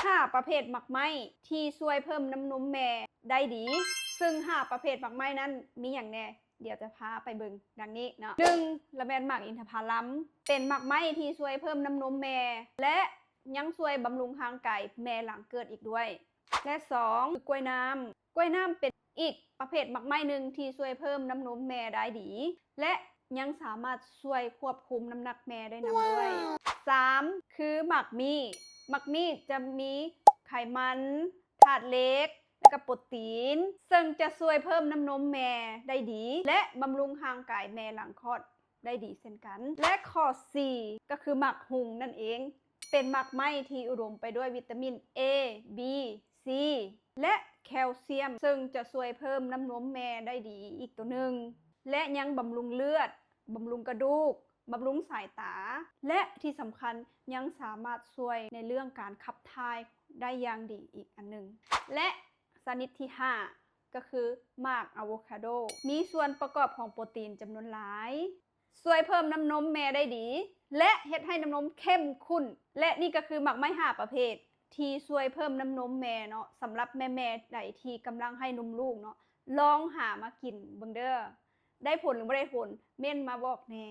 ຫ້າປະເພດໝາກໄມ້ທີ່ຊ່ວຍເພີ່ມນ້ຳນົມແມ່ໄດ້ດີ ເຊິ່ງຫ້າປະເພດໝາກໄມ້ນັ້ນມີຫຍັງແດ່? ດຽວຈະພາໄປເບິ່ງດັ່ງນີ້ເນາະ. ໜຶ່ງ ລະແມ່ນໝາກອິນທະພາລຳ ເປັນໝາກໄມ້ທີ່ຊ່ວຍເພີ່ມນ້ຳນົມແມ່ ແລະ ຍັງຊ່ວຍບຳລຸງຮ່າງກາຍແມ່ຫຼັງເກີດອີກດ້ວຍ. ແລະ ສອງ ຄືກ້ວຍນ້ຳ. ກ້ວຍນ້ຳເປັນອີກປະເພດໝາກໄມ້ໜຶ່ງທີ່ຊ່ວຍເພີ່ມນ້ຳນົມແມ່ໄດ້ດີ ແລະ ຍັງສາມາດຊ່ວຍຄວບຄຸມນ້ຳໜັກແມ່ໄດ້ນຳດ້ວຍ. ສາມ ຄືໝາກມີ້. ໝາກມີ້ຈະມີໄຂມັນ, ທາດເຫຼັກ ແລະ ກະໂປຣຕີນ ເຊິ່ງຈະຊ່ວຍເພີ່ມນ້ຳນົມແມ່ໄດ້ດີ ແລະ ບຳລຸງຮ່າງກາຍແມ່ຫຼັງຄອດໄດ້ດີເຊັ່ນກັນ. ແລະ ຂໍ້ສີ່ ກໍຄືໝາກຮຸ່ງນັ້ນເອງ ເປັນໝາກໄມ້ທີ່ອຸດົມໄປດ້ວຍວິຕາມິນ A, B, C ແລະ ແຄວຊຽມ ເຊິ່ງຈະຊ່ວຍເພີ່ມນ້ຳນົມແມ່ໄດ້ດີອີກໂຕໜຶ່ງ ແລະ ຍັງບຳລຸງເລືອດ, ບຳລຸງກະດູກ, ບຳລຸງສາຍຕາ ແລະ ທີ່ສຳຄັນຍັງສາມາດຊ່ວຍໃນເລື່ອງການຂັບຖ່າຍໄດ້ຢ່າງດີອີກອັນໜຶ່ງ. ແລະ ຊະນິດທີຫ້າ ກໍຄືໝາກອາໂວຄາໂດ ມີສ່ວນປະກອບຂອງໂປຣຕີນຈຳນວນຫຼາຍ ຊ່ວຍເພີ່ມນ້ຳນົມແມ່ໄດ້ດີ ແລະ ເຮັດໃຫ້ນ້ຳນົມເຂັ້ມຂຸ້ນ. ແລະ ນີ້ກໍຄືໝາກໄມ້ຫ້າປະເພດທີ່ຊ່ວຍເພີ່ມນ້ຳນົມແມ່ເນາະ. ສຳລັບແມ່ໆໃດທີ່ກຳລັງໃຫ້ນົມລູກເນາະ ລອງຫາມາກິນເບິ່ງເດີ້. ໄດ້ຜົນ ຫຼື ບໍ່ໄດ້ຜົນ ເມັ້ນມາບອກແດ່.